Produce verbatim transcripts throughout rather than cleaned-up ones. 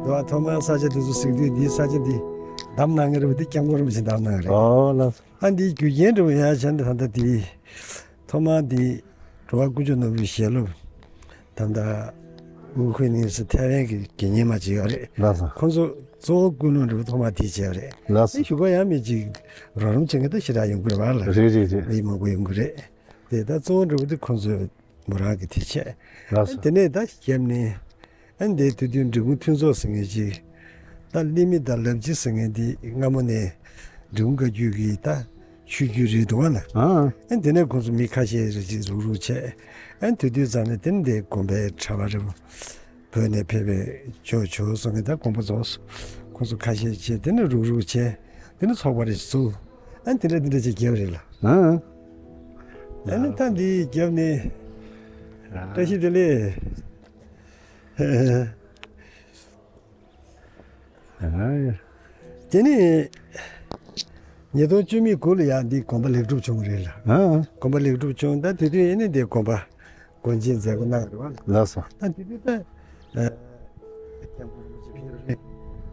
དུ་བ་ཐོག་མར་ས་ཆ་དེ་ཚོ་གཟིགས་དུས། འདིའི་ས་ཆ་འདི་བདམས་གནང་མཁན་རེད་པ། འདི་སྐྱབས་མགོན་རིན་པོ་ཆེས་བདམས་གནང་གི་རེད། ཨོ་ལགས་སོ། ཨ་འདིའི་རྒྱུ་རྐྱེན་འདྲ་བོ་ཡང་བྱས་ན། ད་ལྟ་འདི་ཐོག་མར་འདི་འགྲོ་བ་ཀུན་སྤྱོད་ནོར་བུའི་ཞལ་སློབ་ད་ལྟ་ཝུ་ཁུའེ་ནི་ཟེར་ཐའེ་ཝན་གྱི་དགེ་བསྙེན་མ་ཅིག་ཡོད་རེད། ལགས་སོ། ཁོང་ཚོ་གཙོ་བོ་ཀུན་སློང་འདྲ་བོ་ཐོག་མར་དེས་བྱས་པ་རེད། ལགས་སོ། ཨ་གཞུག་གུ་ཡང་མི་གཅིག་རོགས་རམ་བྱེད་མཁན་ད་ཞེ་དྲག་ཡོང་གི་རེད་པ་ལགས། རེད་རེད་རེད། མི་མང་པོ་ཡོང་གི་རེད། དེ་ད་གཙོ་བོ་འདྲ་བོ་དེ་ཁོང་ཚོས་མོ་རང་གིས་དེ་བྱས། ལགས་སོ། དེ་ནས་ད་རྒྱབ་ནས་ཨ་འདིའི་དུས་སྟོན་འབྲི་གུང་མཐུན་ཚོགས་ཟེར་མཁན་ཅིག་ད་གླིང་མི་དང་ལབ་རྗེ་ཟེར་མཁན་དེ་སྔ་མོ་ནས་འབྲི་གུང་བཀའ་བརྒྱུད་ཀྱི་ད་ཆོས་བརྒྱུད་རེད་འདུག་པ་ལགས། ཨ། ཨ་དེ་ནས་ཁོང་ཚོ་མི་ཁ་ཤས་རེ་ཅིག་རུག་རུག་བྱས། ཨ་དེ་དུས་ཙམ་ནས་དེ་ནས་འདི་དགོན་པའི་གྲྭ་པ་རེད་པ། བོད་ནས་ཕེབས་པའི་ཇོ་ཇོ་བཟོ་མཁན་དང་དགོངས་པ་རྫོགས་སོང་། ཁོང་ཚོ་ཁ་ཤས་བྱས། དེ་ནས་རུག་རུག་བྱས། དེ་ནས་ཚོགས་པ་རེ་བཙུགས། ཨ་དེ་འདྲ་དེ་འདྲ་བྱས་བརྒྱབ་རེད་ལགས། ཨ། ཨ་ནི་ད་འདི་བརྒྱབ་ནས་བཀྲ་ཤིས་བདེ་ལེགས། ཨ། དེ་ནས་ཉིས་སྟོང་བཅུ་མེད་དགུ་ལ་ཡང་འདི་དགོན་པ་ལེགས་གྲུབ་བྱུང་རེད་ལགས། ཨ། དགོན་པ་ལེགས་གྲུབ་བྱུང་། ད་དེ་དུས་ཨ་ནི་འདི་དགོན་པ་སྒོ་འབྱེད་མཛད་སྒོ་གནང་རེད་པ། ལགས་སོ། ད་དེ་དུས་ད་ཨ་སྐྱབས་མགོན་རིན་པོ་ཆེ་ཕེབས་རེད།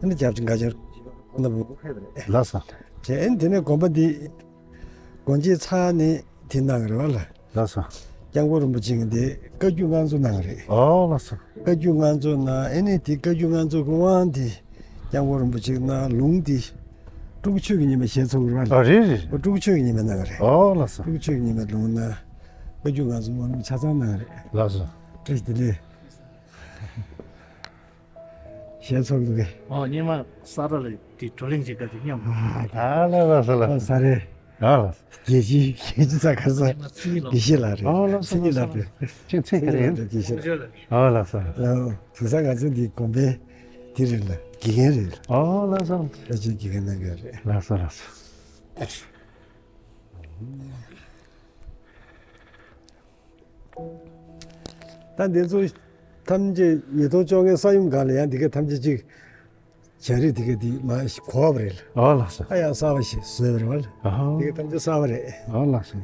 ཨ་ནི་སྐྱབས་རྗེ་མགར་ཆེན་རིན་པོ་ཆེ་ཁོང་རྣམ་པ་ཕེབས་རེད། ལགས་སོ། བྱས། ཨ་ནི་དེ་ནས་དགོན་པ་འདི་སྒོ་འབྱེད་ཚར་ནས་དེ་གནང་རེད་པ་ལགས། ལགས་སོ། སྐྱབས་མགོན་རིན་པོ་ཆེ་གིས་འདི་བཀའ་བརྒྱུད་མངའ་གསོལ་གནང་རེད། ཨོ་ལགས་སོ། བཀའ་བརྒྱུད་མངའ་གསོལ་གནང་། ཨ་ནི་དེ་བཀའ་བརྒྱུད་མངའ་གསོལ་གྱི་དབང་དེ་སྐྱབས་མགོན་རིན་པོ་ཆེ་གིས་གནང་། ལུང་དེ་སྤྲུལ་སྐུ་ཆོས་ཀྱི་ཉི་མས་ཞལ་ཚོགས་རེད་པ། ཨ་རེད་རེད། ཨོ་སྤྲུལ་སྐུ་ཆོས་ཀྱི་ཉི་མས་གནང་རེད། ཨོ་ལགས་སོ། སྤྲུལ་སྐུ་ཆོས་ཀྱི་ཉི་མས་ལུང་གནང་། བཀའ་བརྒྱུད་མངའ་གསོལ་དབང་ལུང་ཆ་ཚང་གནང་རེད། ལགས་སོ། བཀྲ་ཤིས་བདེ་ལེགས། ཞལ་ཚོགས་འདུག་གས། ཨོ་སྔོན་མ་ས་ར་ལ་དེ་བགྲོ་གླེང་བྱེད་སྐབས་དེ་མཉམ། ཨ་ལ་ལ་ས་ལ། ཨ་ས་རེད། ཨ་ལ། དགེ་བཤེས་དགེ་བཤེས་ས་ཁ་ས། དགེ་བཤེས་ལགས་རེད། ཨ་ལ་ས་ལ། མཚན་ཉིད་ལགས་རེད། ཁྱེད་མཚན་ག་རེ་ཡིན། དགེ་བཤེས་ལགས། ཨ་ལ་ས་ལ། དེང་སང་ང་ཚོ་འདི་དགོན་པའི་དེ་རེད་ལགས། དགེ་རྒན་རེད་ལགས། ཨ་ལ་ས་ལ། ད་ཅིག་དགེ་རྒན་གནང་གི་རེད། ལགས་སོ་ལགས་སོ། ད་འདི་ཚོ་ཐམས་ཅད་ཉིས་སྟོང་བཅོ་ལྔའི་ས་ཡོམ་སྒང་ལ་ཡང་འདི་ག་ཐམས་ཅད་ཅིག་བྱ་རིགས་འདི་ག་འདི་མར་གོ་བ་རེད། ཨོ་ལགས་སོ། ཨ་ཡང་གསར་པ་ཞིག་བཟོས་པ་རེད་པ་ལགས། ཨ་ཧ། འདི་ག་ཐམས་ཅད་གསར་པ་རེད། ཨོ་ལགས་སོ།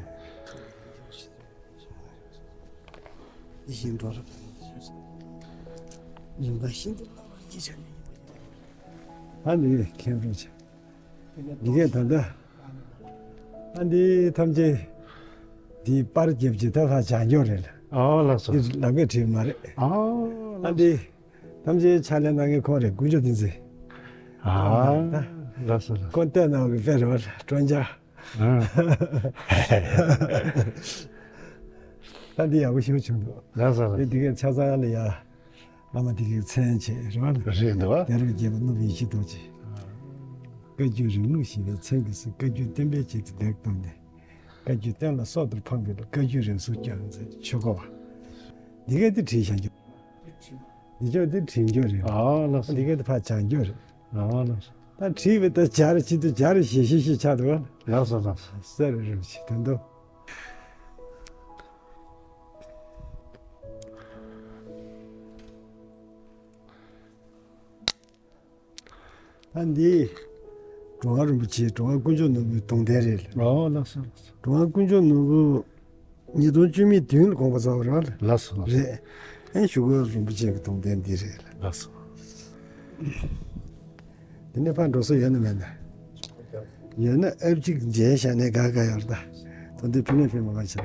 འདི་བཞིན་འགྲོ་རབས་ཡིན་པ་ཤིན་ཏུ་བླ་མར་སྐྱེས་ཆ་ནས་ཡིན་པ་ཡིན། ཨ་ནི་མཁན་རུ་ཆ། འདི་གས་ད་ལྟ། ཨ་འདི་ཐམས་ཅད་འདི་པར་རྒྱབ་ཀྱི་ད་ཕར་བྱང་ཕྱོགས་རེད་ལགས། ཨོ་ལགས་སོ། འདི་ལམ་ཁ་བྲིས་མ་རེད། ཨོ་ཨ་ལགས་འདི་སོ། ཐམས་ཅད་ཕྱག་ལས་གནང་མཁན་ཁོང་རེད། དཀོན་མཆོག་བསྟན་འཛིན། ཨ་ལགས་སོ་ལགས། ཁོང་བསྟན་གནང་བའི་དཔེ་རེད་པ། དཀོན་མཆོག་ཨ། ད་འདི་ཡག་པོ་ཞེ་པོ་བྱུང་འདུག་ལགས་སོ་ལགས། འདི་འདི་གས་ཆ་ཚང་ལ་ཡ། བླ་མ་དེ་གའི་མཚན་བྱས་རེད་པ། རེད་འདུག་པ། ཡ་རབས་རྒྱལ་པོ་ནོར་བུ་ཡེ་ཤེས་རྡོ་རྗེ། བཀའ་བརྒྱུད་རིང་ལུགས་ཞེས་པའི་མཚན་གྱིས་སུ། བཀའ་བརྒྱུད་བསྟན་པའི་གཅིག་ཏུ་ལེགས་བཏབ་ནས། བཀའ་བརྒྱུད་བསྟན་ལ་སྲོག་ལྟར་ཕངས་པའི་བློ། བཀའ་བརྒྱུད་རིང་བསྲུང་སྐྱོང་མཛད་ཆོས་འཁོར་བ། འདི་ག་དེ་བྲིས་བཞག་རྒྱུ། འདི་ཅོག་དེ་བྲིས་རྒྱུ་རེད། ཨ་ལགས་སོ། འདི་ག་དེ་ཕར་བྱང་རྒྱུ་རེད། ཨ་ལགས་སོ། ད་བྲིས་པའི་ད་སྦྱར་ཆེད་དུ་སྦྱར་ཞེ་ཞེ་ཞེ་ཆགས་འདུག་པ། ལགས་སོ་ལགས་སོ། གསལ་རུ་རུ་ཞིག་དོན་དུ། ད་འདི་གྲུབ་དབང་རིན་པོ་ཆེ་གྲུབ་དབང་དཀོན་མཆོག་ནོར་བུའི་གདུང་རྟེན་རེད། ཨོ་ལགས་སོ་ལགས་སོ། གྲུབ་དབང་དཀོན་མཆོག་ནོར་བུ་ཉིས་སྟོང་བཅུ་མེད་བདུན་ལ་དགོངས་པ་རྫོགས་པ་རེད་པ། ལགས་སོ་ལགས་སོ། རེད། ཨེ་གཞུག་གུ་རིན་པོ་ཆེ་གི་གདུང་རྟེན་འདི་རེད། ལགས་སོ། དེ་ནས་ཕར་འགྲོ་ས་ཡོད་ན་མེད་ན། ཡོད་ན་ཨེབ་ཅིག་མཇལ་བཞག་ནས་དགའ་དགའ་ཡོད་རེད་ད། ད་འདི་ཕན་ནས་ཕན་མ་ག་ཆེ།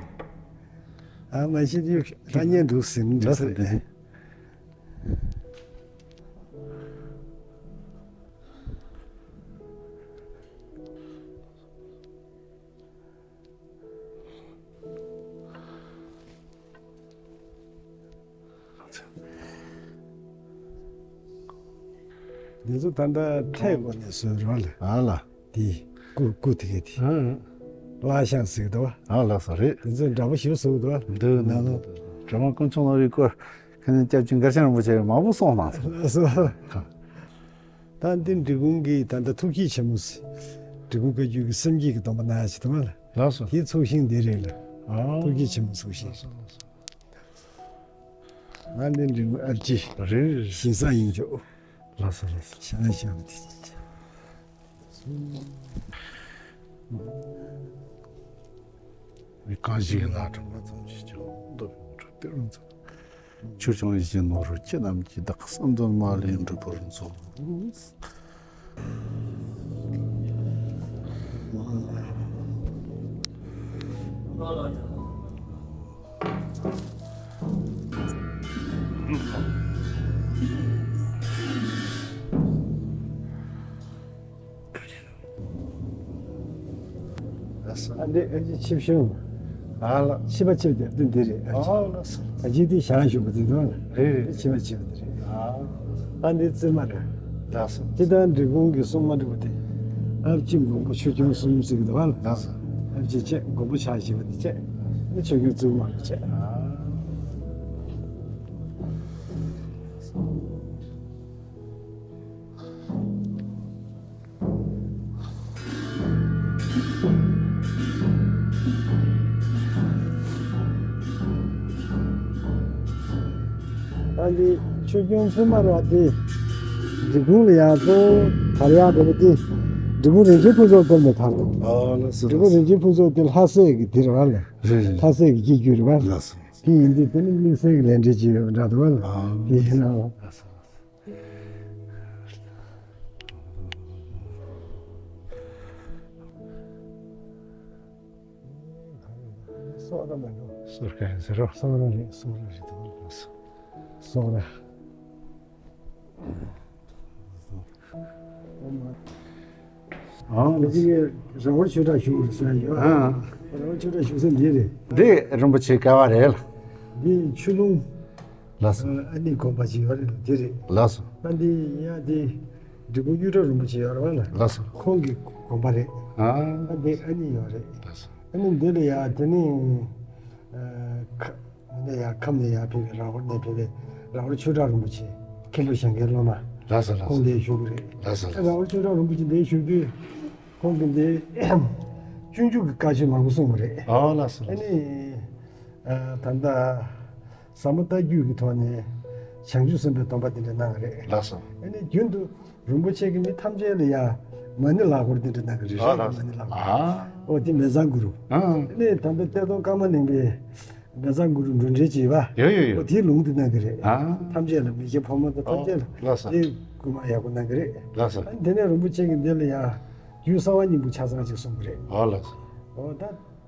ཨ་མ་གཞི་དེ་ཐ་སྙད་འདུག་ཟིན་འགྲིག་ས་རེད། འདི་ཚོ་ད་ལྟ་ཁྲལ་སྒོ་ནས་བཟོས་རོགས་ལ། ཨ་ལ། དེ་སྐུ་སྐུ་དེ་གས་དེ། ཨ། ལྷ་ཤང་ཟེར་གི་འདུག་པ། ཨ་ལགས་སོ་རེད། དེ་ཚོ་འདྲ་པོ་ཞིག་བཟོ་གི་འདུག་པ། འདུག་ནང་ལོགས། གྲུབ་དབང་དཀོན་མཆོག་ནོར་བུའི་སྐུ། ཁ་ཉིན་སྐྱབས་རྗེ་མགར་ཤང་རིན་པོ་ཆེ་མང་པོ་གསུངས་གནང་སོང་། ལགས་སོ། ད་འདི་འབྲི་གུང་གི་ད་ལྟ་ཐུགས་བསྐྱེད་ཆེན་མོ་ཟེར། འབྲི་གུང་བཀའ་བརྒྱུད་ཀྱི་སེམས་བསྐྱེད་ཀྱི་སྡོམ་པ་གནང་ཡ་ཞིག་འདུག་པ་ལ། ལགས་སོ། དེའི་ཚོགས་ཞིང་འདི་རེད་ལ། ཨ། ཐུགས་བསྐྱེད་ཆེན་མོ་ཚོགས་ཞིང་། ལགས་སོ་ལགས་སོ། ང་འདི་འབྲི་གུང་ཨ་ཅེ། རེད་རེད། ཞིང་ས་ཡིན་ཆོག་ལགས་སོ་ལགས་སོ། ཞང་ཞང་དེ། མི་གང་ཞིག་ལ་གྲངས་པ་ཙམ་ཞིག་ཀྱང་འདོད་པའི་དབང་གྲུབ་སྟེ་རུང་ཚོགས། ཆོས་སྐྱོང་ཡིད་བཞིན་ནོར་བུ་ཁྱེད་རྣམས་ཀྱི་བདག་བསམ་དོན་མ་ལུས་འགྲུབ་པར་མཛོད། ཨ་འདི་ཨ་ཅེ་ཆིབས་ཞུ། ཨ་ལ། ཕྱི་པ་ཕྱི་པ་དེ་འདི་རེད། ཨ་ཅེ། ཨ་ལ་སོ། ཨ་ཅེ་འདི་ཞང་ཞུ་བ་འདི་དང་། རེད་རེད། ཕྱི་པ་ཕྱི་པ་འདི་རེད། ཨ། ཨ་འདི་བཙུན་མ་རེད། ལ་སོ། སྤྱི་དང་འབྲི་གུང་གི་སྲུང་མ་འདྲ་བོ་དེ། ཨ་ཅེ་མགོན་པོ་ཆོས་སྐྱོང་གསུམ་ཟེར་གི་འདུག་བ་ལ། ལ་སོ། ཨ་ཅེ་བཅས་མགོན་པོ་ཕྱག་བཞི་པ་འདི་བཅས། ཨ་ཆོས་སྐྱོང་བཙུན་མ་རེད་བཅས། ཨ། ཨ་འདི་ཆོས་སྐྱོང་བཙུན་མ་ར་དེ། འབྲི་གུང་ལ་ཡང་གཙོ་བོ་དར་ཡག་འདྲ་པོ་དེ། འབྲི་གུང་རིན་ཆེན་ཕུན་ཚོགས་སྐོར་ནས་དར་འདུག་ཨ་ལ་སོ། འབྲི་གུང་རིན་ཆེན་ཕུན་ཚོགས་དེ་ལྷ་སྲས་ཀྱི་དེ་རེད་བ་ལ། རེད་རེད། ལྷ་སྲས་ཀྱི་སྐྱེ་རྒྱུད་རེད་བ་ལ། ལ་སོ། དེ་ཡིན་དུས་དེ་ནི་དམིགས་བསལ་གྱི་ལས་འབྲེལ་ཅིག་ཡོད་པ་འདྲ་འདུག་བ་ལ། ཨ། དེ་ཡིན་ན། ལ་སོ། སོག་ར་མ་འགྲོ། སོག་ར་ཟེར་རོ། སོག་ར་རེད། སོག་ར་རེད་དོ། སོག་ར། ཨང་། དེ་གཅིག་ར་བར་ཆོས་གྲགས་བཞུགས་ཟེར་ཡོད། ཨང་། ར་བར་ཆོས་གྲགས་བཞུགས་ས་འདི་རེད། འདི་རིན་པོ་ཆེ་ཀ་བ་རེད་ལ། འདི་ཆུ་ཀླུང་། ལགས་སོ། ཨ་ནི་དགོན་པ་ཅིག་ཡོད་རེད། འདི་རེད། ལགས་སོ། ཨ་འདི་ཡ་འདི་འབྲི་གུང་གཡུ་སྒྲ་རིན་པོ་ཆེ་ཡོད་རེད་བ་ལ། ལགས་སོ། ཁོང་གི་དགོན་པ་རེད། ཨ། ཨ་འདི་ཨ་ནི་ཡོད་རེད། ལགས་སོ། ཨ་ནི་འདི་ལ་ཡ་དེ་ནི་ཨ་ཁ་ནས་ཡ་ཁམས་ནས་ཡ་ཕེབས་པའི་ར་བར་ནས་ཕེབས་པའི་ར་བར་ཆོས་གྲགས་རིན་པོ་ཆེ་མཁན་སློབ་ཞང་གའི་སློབ་མ། ལགས་སོ་ལགས་སོ། ཁོང་འདིར་བཞུགས་ཀྱི་རེད། ལགས་སོ་ལགས་སོ། ར་བར་ཆོས་གྲགས་རིན་པོ་ཆེ་འདིར་བཞུགས་དུས་ཁོང་གིས་འདི་སྤྱོད་འཇུག་གི་བཀའ་ཆོས་མང་པོ་གསུངས་པ་རེད། ཨོ་ལགས་སོ། ཨ་ལགས་སོ། ནི་ཨ་ད་ལྟ་ཟབ་མོ་ལྟ་བརྒྱུད་ཀྱི་ཐོག་ནས་བྱང་ཆུབ་སེམས་དཔའི་སྡོམ་པ་འདི་འདྲ་གནང་བ་རེད། ལགས་སོ། ཨ་ནི་རྒྱུན་དུ་རིན་པོ་ཆེ་གིས་མི་ཐམས་ཅད་ལ་ཡ་མ་ཎི་ལག་འཁོར་འདི་འདྲ་གནང་གི་རེད། ཨ་རེད། ལགས་སོ། མ་ཎི་ལག་འཁོར། ཨ། ཨོ་དེ་མེ་བཟང་གུ་རུ། ཨ། ཨ་ནི་ད་ལྟ་གཏེར་སྟོན་ཀརྨ་གླིང་པའི་མེ་བཟང་གུ་རུ་འབྲུ་འགྲེལ་བྱེད་པ། ཡོད་ཡོད་ཡོད། ཨོ་དེའི་ལུང་དེ་གནང་གི་རེད། ཨ། ཐམས་ཅད་ལ་མི་སྐྱེ་ཕོ་མོ་དང་ཐམས་ཅད་ལ། ཨོ་ལགས་སོ། དེ་སྐུལ་མ་ཡག་པོ་གནང་གི་རེད། ལགས་སོ། ཨ་ནི་དེ་ནས་རིན་པོ་ཆེ་གིས་འདི་ལ་ཡ་རྒྱུད་གསང་བ་སྙིང་པོ་ཆ་ཚང་ཅིག་གསུངས་གི་རེད། ཨོ་ལགས་སོ། ཨོ་ད།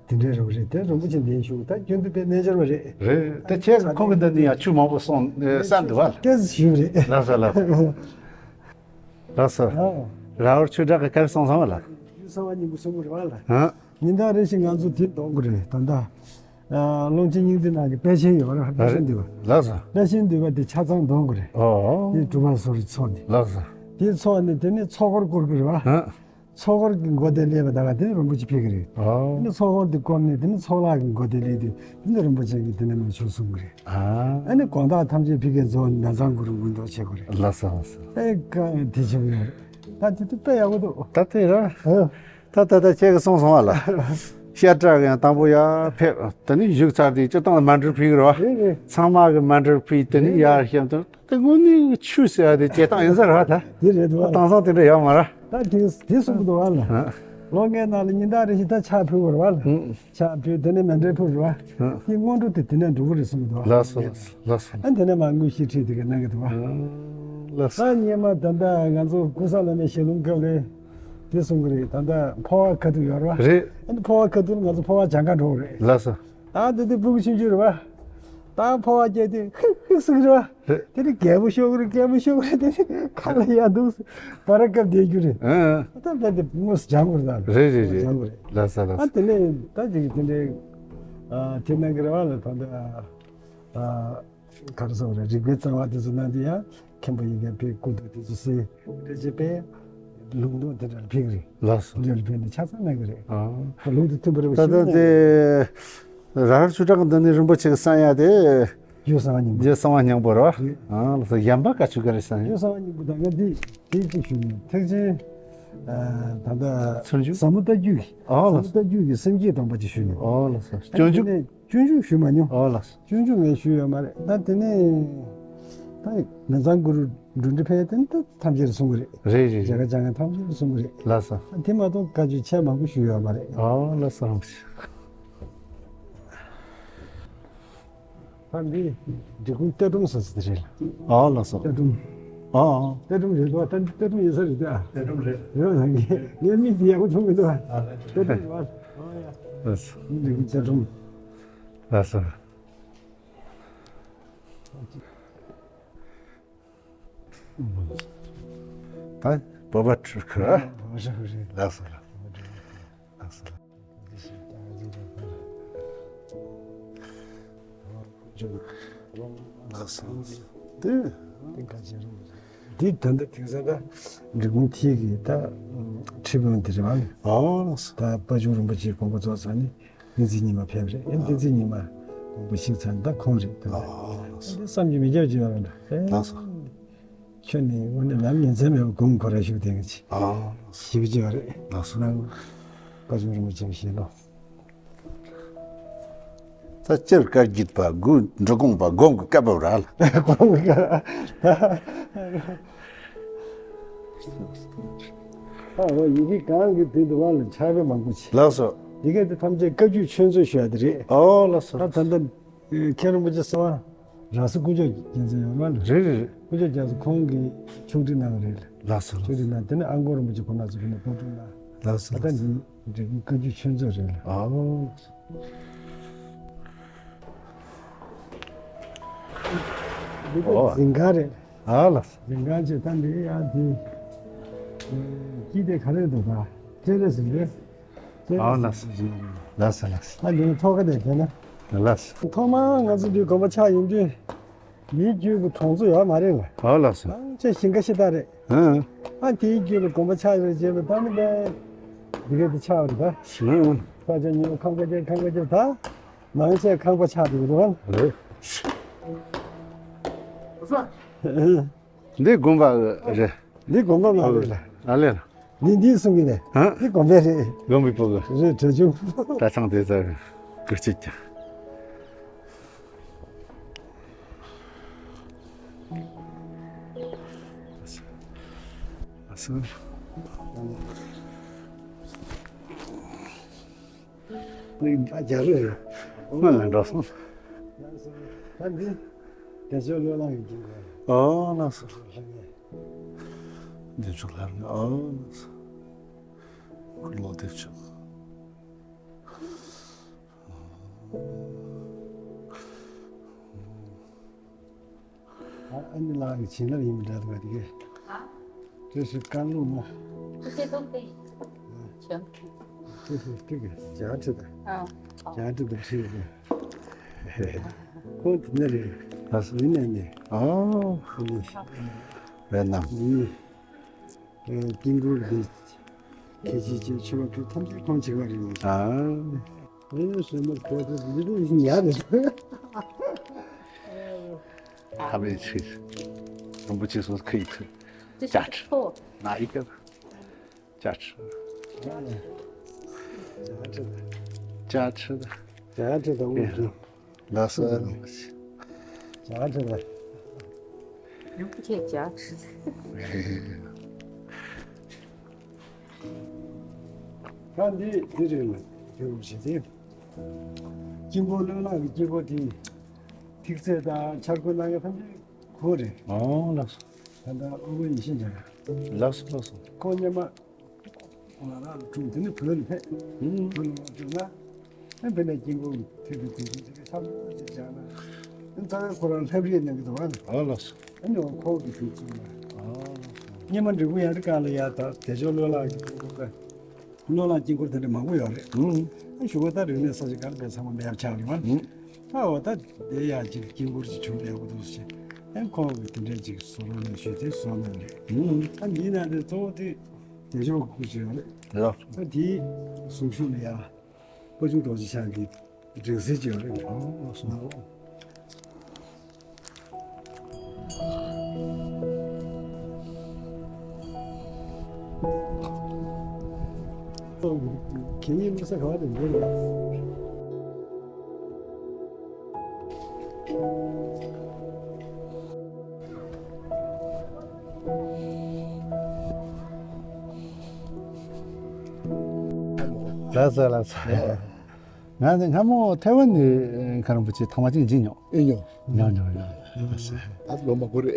དེ་འདྲའི་རེད་པ་རེད། དེ་རིན་པོ་ཆེ་འདིར་བཞུགས། ད་རྒྱུན་དུ་དཔེ་རྣལ་འབྱོར་པ་རེད། རེད། དེ་ཁྱེད་ཁོང་གི་འདི་ནས་ཡང་ཆོས་མང་པོ་གསུངས་ནས་གསན་འདུག་བ། སྐད་ཞུས་པ་རེད། ལགས་སོ་ལགས་སོ། ལགས་སོ། ཨ། ར་བར་ཆོས་གྲགས་ཀྱིས་ག་རེ་གསུངས་སོང་བ་ལ། རྒྱུད་གསང་བ་སྙིང་པོ་གསུངས་པ་རེད་བ་ལ། ཨ། ཉིན་ལྟར་རེ་བཞིན་ང་ཚོ་དེ་འདོན་དགོས་རེད། ད་ལྟ་ཨ་ཀློང་ཆེན་སྙིང་ཐིག་ནང་གི་དཔེ་ཆེན་ཡོད་རེད། དཔེ་ཆེན་འདི་བ། ལགས་སོ། དཔེ་ཆེན་འདི་བ་དེ་ཆ་ཚང་འདོན་དགོས་རེད། ཨོ། དེ་གྲུབ་པ་སོ་རེ་ཚོགས་ནས། ལགས་སོ། དེ་ཚོགས་ནས་དེ་ནས་ཚོགས་འཁོར་བསྐོར་གི་རེད་བ། ཨ། ཚོགས་འཁོར་གྱི་མགོ་དེར་སླེབས་པ་ད་ག་དེ་རིན་པོ་ཆེ་ཕེབས་ཀྱི་རེད། ཨོ། ཨ་ནི་ཚོགས་འཁོར་དེ་བསྐོར་ནས་དེ་ནི་ཚོགས་ལྷག་གི་མགོ་དེར་སླེབས་དུས་དེ་ནི་རིན་པོ་ཆེ་གིས་དེ་ནས་མར་ཆོས་གསུང་གི་རེད། ཨ། ཨ་ནི་དགོང་དག་ཐམས་ཅད་ཕ་གིར་རྫོགས་ནས་ཟླ་བཟང་གུ་རུ་མགོན་འདོགས་བྱེད་དགོས་རེད། ལགས་སོ་ལགས་སོ། ཨེ་ཀ་དེ་བྱེད་ཀྱི་ཡོད་རེད། ད་དེ་དུས་དཔེ་ཡག་པོ་འདུག་ད་དེ་ར། ཨ། ད་ད་ད་ཁྱེད་ཀྱིས་གསུངས་སོང་བ་ལ། བཤད་གྲྭ་གི་ཡང་དང་པོ་ཡར་ཕེབས། དེ་ནས་བཞུགས་ཚར་དུས་སྤྱིར་བཏང་ལ་མཎྜལ་ཕུལ་གི་རེད་བ། རེད་རེད། ཚང་མ་གིས་མཎྜལ་ཕུལ། དེ་ནས་ཡར་བཤམས་དུས། དེ་དངོས་གནས་ཆོས་ཟེར་ཡ་དེ་བྱེད་སྟངས་ཡིན་ས་རེད་བ་ད། དེ་རེད་འདུག་བ། དེང་སང་དེ་འདྲ་ཡོད་མ་རེད། ད་དེ་དེ་གསུང་གི་འདུག་བ་ལ། ཨ། ལོ་ལྔའི་ནང་ལ་ཉིན་ལྟར་རེ་བཞིན་ད་ཕྱག་ཕུལ་བར་བ་ལ། ཨ། ཕྱག་ཕུལ། དེ་ནས་མཎྜལ་ཕུལ་བར་བ། ཨ། དེ་སྔོན་འགྲོ་དེ་དེ་ནས་འགྲོ་གི་རེད་གསུང་གི་འདུག་བ། ལགས་སོ་ལགས་སོ། ཨ་དེ་ནས་མར་དངོས་གཞི་ཁྲིད་དེ་ག་གནང་གི་འདུག་བ། ཨ། ལགས་སོ། ད་སྔོན་མ་ད་ལྟ་ང་ཚོ་ཀུན་བཟང་བླ་མའི་ཞལ་ལུང་སྐབས་ལ་དེ་གསུང་གི་རེད། ད་ལྟ་འཕོ་བ་ཁ་ཐུག་ཡོད་རེད་བ། རེད། ཨ་ནི་འཕོ་བ་ཁ་ཐུག་ལ་ང་ཚོ་འཕོ་བ་སྦྱང་ག་འགྲོ་གི་རེད། ལགས་སོ། ད་དེ་དུས་སྤུ་གུ་ཆུང་ཆུང་རེད་བ། ད་འཕོ་བ་བསྐྱལ་དུས་ཧིག་ཧིག་ཟེར་གི་རེད་བ། རེད། དེ་ནི་རྒད་པོ་ཤོར་གི་རེད། རྒད་པོ་ཤོར་གི་རེད། དེ་ནི་ཁ་ལ་ཡ་འདུག་བར་སྐབས་བསྡད་རྒྱུ་རེད། ཨ། ད་ད་དེ་དངོས་སུ་སྦྱང་དགོས་རེད་ད། རེད་རེད་རེད། སྦྱང་དགོས་རེད། ལགས་སོ་ལགས་སོ། ཨ་དེ་ནས་ད་ཅིག་དེ་འདྲའི་ཨ་དེ་གནང་གི་རེད་བ་ལ། ད་ལྟ་ཨ་ག་རེ་ཟེར་དགོས་རེད། རིག་པའི་རྩ་བ་དེ་ཚོ་གནང་དུས་ཡང་མཁན་པོ་ཡིན་མཁན་པའི་སྐུ་མདོག་དེ་ཚོ་གསོལ་རེ་བྱས་པས་ལུང་རྟོགས་དེ་འདྲ་ལ་ཕེབས་ཀྱི་རེད། ལགས་སོ། དེ་འདྲ་ལ་ཕེབས་ནས་ཆ་ཚང་གནང་གི་རེད། ཨ། ད་ལུང་དེ་མཐུན་པ་རེད་པ། ད་ཞུ་ལྟ་ན་དེ་ར་བར་ཆོས་གྲགས་འདི་ནི་རིན་པོ་ཆེ་གི་གསན་ཡ་དེ། རྒྱུད་གསང་བ་སྙིང་པོ། རྒྱུད་གསང་བ་སྙིང་པོ་རེད་བ། རེད། ཨ་ལགས་སོ། གཞན་པ་བཀའ་ཆོས་ག་རེ་གསན་ཡོད། རྒྱུད་གསང་བ་སྙིང་པོ་ད་ང་འདི་འདི་གཅིག་ཞུ་ནས་ཐེག་ཆེན་ཨ་ད་ལྟ་ཚུར་འཇུག་ཟབ་མོ་ལྟ་བརྒྱུད་ཀྱི། ཨ་ལགས་སོ། ཟབ་མོ་ལྟ་བརྒྱུད་ཀྱི་སེམས་བསྐྱེད་སྡོམ་པ་ཅིག་ཞུ་ནས། ཨ་ལགས་སོ། སྤྱོད་འཇུག་ཨ་ནི་སྤྱོད་འཇུག་ཞུས་མ་མྱོང་། ཨོ་ལགས་སོ། སྤྱོད་འཇུག་ངས་ཞུས་ཡོད་མ་རེད། ད་དེ་ནས་ད་མི་ཚང་གུ་རུ་འབྲུ་འགྲེལ་ཕལ་དེ་ནི་ད་ཐམས་ཅད་ལ་གསུང་གི་རེད། རེད་རེད། མཇལ་ཁ་བྱ་མཁན་ཐམས་ཅད་ལ་གསུང་གི་རེད། ལགས་སོ། ད་དེ་མ་གཏོགས་བཀའ་ཆོས་ཆེ་མང་པོ་ཞུས་ཡོད་མ་རེད། ཨོ་ལགས་སོ། རང་ཞིག་ད་འདི་འབྲི་གུང་གཏེར་སྒྲོམ་ཟེར་ས་དེ་རེད། ཨ་ལགས་སོ། གཏེར་སྒྲོམ། ཨ་ཨ། གཏེར་སྒྲོམ་རེད་འདུག་ད་འདི་གཏེར་སྒྲོམ་ཡིན་ས་རེད་ད། གཏེར་སྒྲོམ་རེད། རེད་ད། ངས་ངས་མིག་འདི་ཡག་པོ་མཐོང་མི་འདུག་གཏེར་སྒྲོམ་རེད་བ། ཨ་ཡ། ལགས་སོ། འབྲི་གུང་གཏེར་སྒྲོམ། ལགས་སོ། ད་བོད་པ་ཁྲི་ཁ། ལགས་སོ་ལགས་སོ། ལགས་སོ་ལགས་སོ། ལགས་སོ། དེ། འདི་ད་ལྟ་དེང་སང་ད་འབྲི་གུང་མཐིལ་གྱི་ད་ཁྲི་དཔོན་དེ་རེད་བ། ཨོ་ལགས་སོ། ད་དཔལ་འབྱོར་རིན་པོ་ཆེའི་དགོངས་པ་རྫོགས་ཚར་ནས། བསྟན་འཛིན་ཉི་མ་ཕེབས་རེད། ཨེ་བསྟན་འཛིན་ཉི་མ་དགོངས་པ་བཞེས་ཚར་ད་ཁོང་རེད་ད། ཨ་ཨ། བསམ་གྱིས་མི་ཁྱབ་ཅིག་ཡོད་རེད་ད། ལགས་སོ། ཁྱོད་ནི་དངོས་གནས་ལམ་ཉིན་མཚན་མེད་པར་སྒོམ་དགོས་ར་ཞུ་བསྡད་མཁན་ཅིག་ཨ་ཞིག་ཅིག་ཡོད་རེད། ལགས་སོ། ནང་དཔལ་འབྱོར་རིན་པོ་ཆེ་བཞེས་ལོ། ད་སྤྱིར་བཀའ་བརྒྱུད་པ་དགུ་འབྲི་གུང་པ་སྒོམ་གྱི་བཀའ་བབས་ར་ལ། སྒོམ་གྱི་བཀའ། ཨ་འོ་ཡི་གེ་གང་གི་དེ་འདུག་བ་ལ་ཕྱག་དཔེ་མང་པོ་བྱས། ལགས་སོ། ཡི་གེ་དེ་ཐམས་ཅད་བཀའ་བརྒྱུད་ཆོས་མཛོད་ཞུ་ཡ་དེ་རེད། ཨོ་ལགས་སོ། ད་ད་ལྟ་མཁན་རིན་པོ་ཆེ་གསང་བ་ར་ས་དཀོན་མཆོག་རྒྱལ་མཚན་ཡོད་རེད་བ་ལ། རེད་རེད་རེད། དཀོན་མཆོག་རྒྱལ་མཚན་ཁོང་གིས་ཕྱོགས་སྒྲིག་གནང་བ་རེད་ལ། ལགས་སོ་ལགས་སོ། ཕྱོགས་སྒྲིག་གནང་དེ་ནས་ཨ་འགོང་རིན་པོ་ཆེ་ཁོང་རྣམ་ཚོ་གིས་ནས་པོ་ཏི་གནང་། ལགས་སོ་ད་ལྟ་ལགས་སོ། འདི་འབྲི་གུང་བཀའ་བརྒྱུད་ཆོས་མཛོད་རེད་ལ། ཨོ། འདི་ད་ཨོ། འཛིན་ཁང་རེད། ཨ་ལགས། འཛིན་ཁང་ཆེ་ད་འདི་ཡང་འདི། ཨེ། སྐྱིད་དེ་ག་རེ་འདུག་ག་ཅེ་རེ་ཟིན་རེད། ཅེ་རེ་ཨ་ཟིན་ལགས། ལགས་ལགས། ད་འདི་ཐོག་ཁ་དེ་དེ་ན། ལགས། ཐོག་མར་ང་ཚོ་འདི་དགོན་པ་ཆགས་ཡོང་དུས། མིའི་རྒྱུད་ཀྱི་གྲོང་ཚོ་ཡོད་མ་རེད་ལ། ཨ་ལགས་སོ། ཨང་ཅེ་ཞིང་ཁ་ཤི་ད་རེད། ཨང་། ཨ་དེའི་རྒྱུད་ལ་དགོན་པ་ཆགས་ཡོད་རྗེས་ལ་ད་ནི་པས། འདི་ག་དེ་ཆགས་པ་རེད་ད། ཨང་། ས་ཆ་ཉིན་ཁང་པ་ཅན་ཁང་པ་ཅན་ད། ནང་ཆས་ཁང་པ་ཆགས་འདུག་རེད་བ། རེད། འདི་དགོན་པ་རེད། འདི་དགོན་པ་མ་རེད་ལ། ཨ་ལས། འདི་འདི་གསུང་གི་ནས། ཨ། འདི་དགོན་པ་རེད། དགོན་པའི་ཕྲུ་གུ། རེད་གྲྭ་ཆུང་། གྲྭ་ཚང་དེ་ཚོ་གུར་གཅིག་ཀྱང་། ཨ་སུ། ནི་ད་རྒྱ་རེད། སྔོན་ལ་འགྲོ་སོང་། ད་འདི་བདེ་མཆོག་བློས་བསླངས་ཡིན་གྱི་འགྲོ། ཨོ་ལགས་སོ། ལྷ་ངེས། བདེ་མཆོག་ལྷ་ངེས། ཨོ་ལགས་སོ། འཁོར་ལོ་བདེ་མཆོག་ཨ་ནི་ལགས་ཀྱི་བྱིན་རླབས་ཡིན་པ་འདྲ་འདུག་ག་དེ་གས། ཨ། བཀྲ་ཤིས་དཀར་ལུག་མ། ཁུ་ཚེ་ཏོག་ཏེ། ཆོ། ཁུ་ཚེ་ཏིག་གི་ཇ་ཁྲི་དང་། ཨ། ཇ་ཁྲི་དང་ཁྲི་དང་། ཁོང་དེ་ནས་རེད། ཨ་སུ། ཡིན་ནས་ནས། ཨོ། ཁོང་ནས། ཝེ་ནམ། ཡིན། ཨེ། དཀྱིལ་འཁོར་འདི་གལ་ཆེ་ཆེ་ཆེ་བ་ཁྱོད་ཐམས་ཅད་ཁོང་བྱེད་པ་རེད། ཨ། ཨེ་སེམས་པ་གོ་ཚོད་འདི་འདྲ་ཡིན་ཡ་རེད། ཐ་མའི་ཆེ། རིན་པོ་ཆེ་སོགས་ཁ་ཡི་ཐུ། ཅ་ཁྲི། ན་ཡི་ཀ་ཅ་ཁྲི། ཅ་ཁྲི། ཅ་ཁྲི་དང་། ལགས་སོ། ཇ་ཁྲི་ལ། ཁྱེད་ཇ་ཁྲི། ད་འདི་འདི་རེད་ལ། དེ་རུ་བྱེད་དེ། དཀྱིལ་འཁོར་བློས་བསླངས་ཀྱི་དཀྱིལ་འཁོར་དེ། ཐིག་ཚད་དང་འཆར་སྒོ་གནང་ཡ་ཐམས་ཅད་ཁོ་རེད། ཨོ་ལགས་སོ། ད་ལྟ་ཨོ་བོ་ཡིད་བཞིན་ཅན། ལགས་སོ་ལགས་སོ། ཁོ་སྔོན་མ། ང་རང་ལ་འཁྲུངས་དེ་ནི་བོད་ལ་ཕེབས། ཨུམ། བོད་ལ་མ་འཁྲུངས་ན། ཨ་ཕེབས་ནས་དཀྱིལ་འཁོར་ཐེབས་པའི་དུས་ཚོད་དེ་ག་ཤར་ལྷོ་ཅིག་སྦྱངས་ན། ཨ་རྩ་བའི་ཁོ་རང་ལྷ་བྲིས་གནང་གི་འདུག་བ། ཨ་ལགས་སོ། ཨ་ནི་འོ་ཁོག་གི་དུས་ཚོད་ལ། ཨ། སྔོན་མ་འབྲི་གུང་ཡར་སྒང་ལ་ཡ་ད་བདེ་མཆོག་བློས་བསླངས་ཀྱི་དཀྱིལ་འཁོར་ཀ། བློས་བསླངས་དཀྱིལ་འཁོར་དེ་འདྲ་མང་པོ་ཡོད་རེད། ཨུམ། ཨ་གཞུག་གུ་ད་རིག་གནས་ས་ཆ་ག་ལ་བས་ཚང་མ་མེད་པ་ཆགས་རེད་བ། ཨུམ། ད་འོ་ད་དེ་ཡ་ཅིག་དཀྱིལ་འཁོར་ཅིག་བྱུང་ཡག་པོ་འདུག་ཟེར། ཨ་ཁོང་གིས་དེ་འདྲ་ཅིག་བཟོ་རོགས་གནང་ཞུས་ཏེ་བཟོ་གནང་རེད། ཨུམ། ཨ་འདིའི་ནང་དེ་གཙོ་བོ་དེ། བདེ་མཆོག་སྐུ་ཅིག་ཡོད་རེད། ལགས། ད་དེའི་གཟུངས་གཞུག་ལ་ཡ། དཔའ་ཆུང་རྡོ་རྗེ་འཆང་གི་སྒྲེང་གསེར་ཅིག་ཡོད་རེད། ཨོ་སོ། གད་སྙིགས་མི་ས་ག་བ་དེ་འདུག་རེད། ལགས་སོ་ལགས་སོ། ང་ནི་སྔ་མོ་ཐའེ་ཝན་ནས་མཁན་རིན་པོ་ཆེ་ཐེངས་མ་གཅིག་མཇལ་མྱོང་། ཨེ་མྱོང་། མྱོང་མྱོང་མྱོང་། ད་ལོ་མང་པོ་རེད།